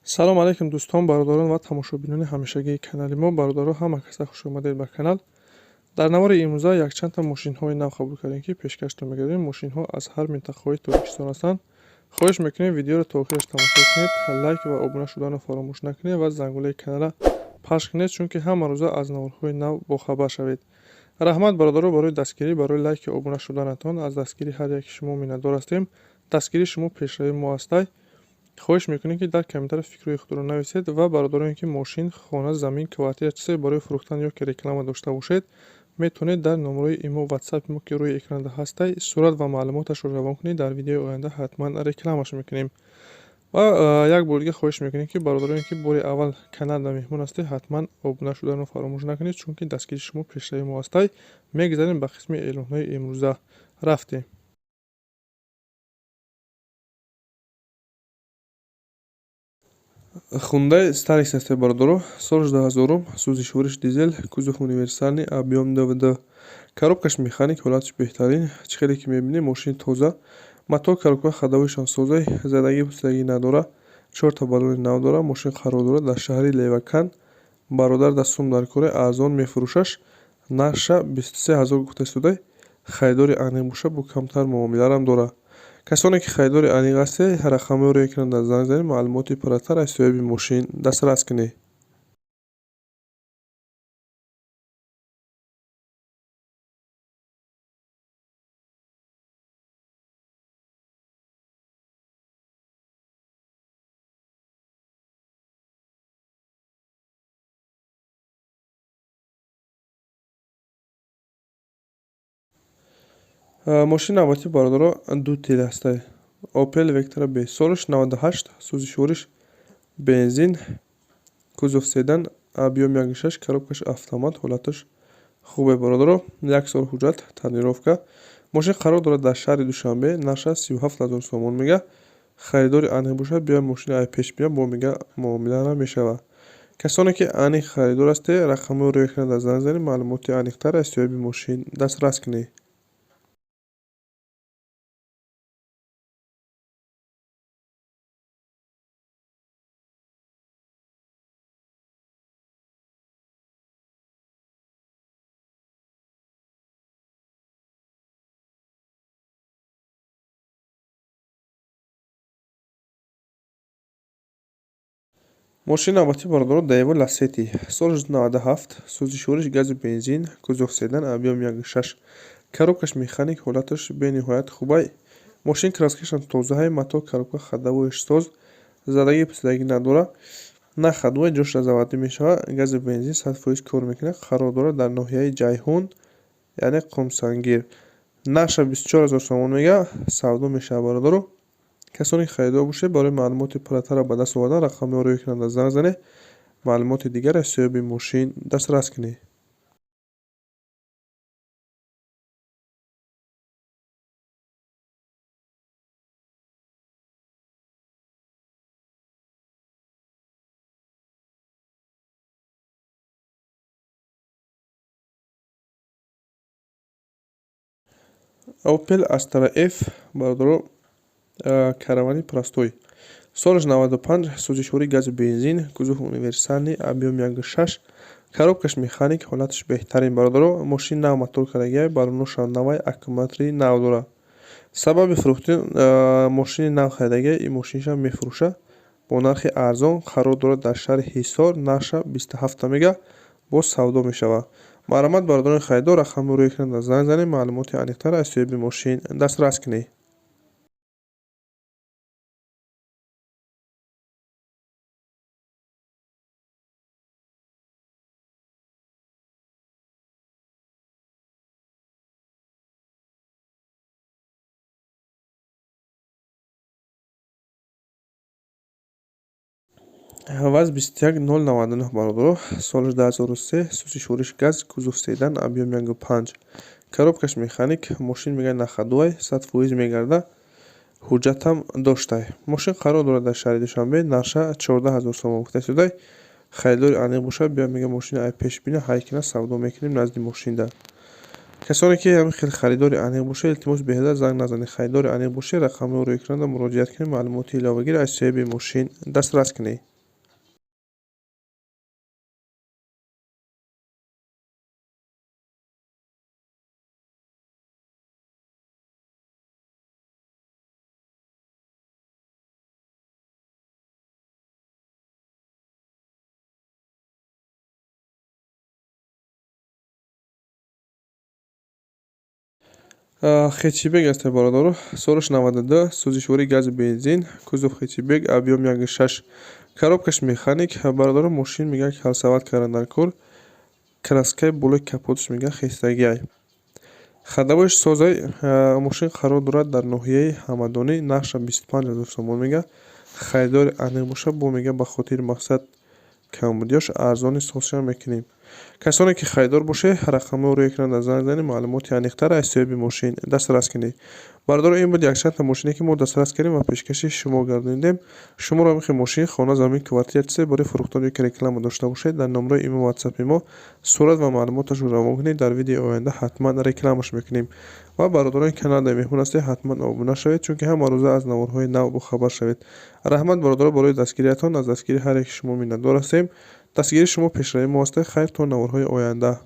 Салом алейкум, дӯстон, бародарон ва тамошобинони ҳамешагии канали мо. Бародаро, ҳама каса хуш омадед ба канал. Дар навори имрӯза якчандта мошинҳои нав қабул кардем, ки пешкаштон мегардем. Мошинҳо аз ҳар минтақаҳои Тоҷикистон ҳастанд. Хоҳиш мекунем, видеоро то охираш тамошо кунед, лайк ва обуна шуданро фаромӯш накунед ва зангулаи каналра пахш кунед, чунки ҳама рӯза аз наворҳои нав бохабар шавед. Раҳмат, бародаро, барои дастгирӣ, барои лайки обуна шуданатон. Аз дастгирии ҳар яки шумо миннатдор ҳастем. Дастгирии шумо пешравии мо ҳастай. Хоҳиш мекунем, ки дар комментария фикрҳои худро нависед ва бародароне, ки мошин, хона, замин, квартира, чизе барои фурӯхтан ё ки реклама дошта бошед, метавонед дар номерои имо, ватсапи мо, ки рӯи экранда ҳастай, сурат ва маълумоташро равон кунед. Дар видеои оянда ҳатман рекламаш мекунем. Ва як бор дига хоҳиш мекунем, ки бародароне, ки бори аввал каналда меҳмон ҳастед, ҳатман обуна шуданро фаромӯш накунед, чунки дастгирии шумо пешравии мо ҳастай. Мегузарем ба қисми эълонҳои имрӯза, рафтем. Хундай Старикс ҳастай, бародаро, соли 2000-ум, сӯзишвориш дизел, кузов универсальный, объем 2,2, коробкаш механик, ҳолаташ беҳтарин. Чӣ хеле ки мебинем, мошини тоза, мотор, коробка, ходовойшам созай, задагӣ пусагӣ надора, чорта баллони нав дора. Мошин қарор дорад дар шаҳри Левакан. Бародар дар сум дар кора, арзон мефурӯшаш. Нархша 23 000 гуфта истодай. Харидори аниқ боша, бо камтар муомиларам дора. Касоне ки харидори аниқ ҳастед, рақамҳои рӯи экран дар занг занед, маълумоти пурратар аз соҳиби мошин дастрас кунед. Мошини навбатӣ, бародаро, ду тел ҳастай, Опел Вектра Б, солаш 98, сӯзишвориш бензин, кузов седан, объем 1,6, коробкаш автомат, ҳолаташ хубе, бародаро, як сол ҳуҷҷат, тонировка. Мошин қарор дорад дар шаҳри Душанбе. Нархаш 37 000 сомон мега. Харидори аниқ бошад, биёяд, мошини ай пеш бия, бо мега муомилара мешавад. Касоне ки аниқ харидор ҳастед, рақамҳои рӯи экран дар занг занед, маълумоти аниқтар аз соҳиби мошин дастрас кунед. Мошини навбатӣ, бародаро, Даево Ласети, соли 97, сӯзишвориш газу бензин, кузов седан, объем 1,6, коробкаш механик, ҳолаташ бениҳоят хубай. Мошин краскашам тозаҳай, мотор, коробка, ходовояш соз, задагӣ пусидагӣ надора, на ходовой ҷош заводӣ мешавад. Газу бензин 100% кор мекунад. Қарор дорад дар ноҳияи Ҷайҳун, яъне Қумсангир. Нархша 24 000 сомон мега, савдо мешавад. Бародаро, касоне ки харидор бошед, барои маълумоти пурратарро ба даст овардан рақамҳои рӯи экран занг занед, маълумоти дигар аз соҳиби мошин дастрас кунед. Опел Астра Ф, бародаро, каравани простой, солаш 95, сӯзишвории газу бензин, кузов универсальный, объем 1,6, коробкаш механик, ҳолаташ беҳтарин. Бародаро, мошин нав мотор кардагиай, баллоношам навай, аккумулятори нав дорад. Сабаби фурӯхтин мошини нав харидагиай, ин мошинашам мефурӯшад бо нархи арзон. Қарор дорад дар шаҳри Ҳисор. Нархша 27 мега, боз савдо мешавад. Марҳамат, бародарони харидор, рақамҳои рӯи экран занг занед, маълумоти аниқтар аз соҳиби мошин дастрас кунед. ВАЗ 21099, бародаро, соли 2003, сӯзишвориш газ, кузов седан, объем 1,5, коробкаш механик. Мошин мега на ходовай, 100% мегарда, ҳуҷҷатам доштай. Мошин қарор дорад дар шаҳри Душанбе. Нархша 14 000 сомон гуфта истодай. Харидори аниқ бошад, биёяд, мега, мошини ай пеш бина, ҳай кина, савдо мекунем назди мошинда. Касоне ки ҳамин хел харидори аниқ бошед, илтимос, беҳуда занг назанед. Харидори аниқ бошед, рақамҳои рӯи экранда муроҷиат кунед, маълумоти иловагиро аз соҳиби мошин дастрас кунед. Хэтчбек аст, бародаро, солаш 92, сӯзишвории гази бензин, кузов хэтчбек, объём 1,6, коробкаш механик. Бародаро, мошин мегӯяд, калсават кардан дар кор, краскаи болои капоташ мегӯяд, хестагиай, ходовойш созай. Мошин қарор дорад дар ноҳияи Ҳамадонӣ, нархша 25 000 сомон мегӯяд. Харидори аниқ боша, бо мегӯяд, ба хотири мақсад камбудиёш арзони созша мекунем. Касоне ки харидор бошед, рақамҳои рӯи экран занг занед, маълумоти аниқтар аз соҳиби мошин дастрас кунед. Бародаро, ин буд якчандта мошине, ки мо дастрас кардем ва пешкаши шумо гардонидем. Шуморо ҳамин мошин, хона, замин, квартира, чизе барои фурӯхтан ё ки реклама дошта бошед, дар номраи имо, ватсапи мо сурат ва маълумоташро равон кунед, дар видеои оянда ҳатман рекламаш мекунем. Ва бародарони канал дар меҳмон ҳастед, ҳатман обуна шавед, чунки ҳама рӯза аз наворҳои нав бохабар шавед. Раҳмат, бародаро, барои дастгириятон. Аз дастгирии ҳар яки шумо миннатдор ҳастем. Дастгирии шумо пешравии мо аст. Хайр, то наворҳои оянда.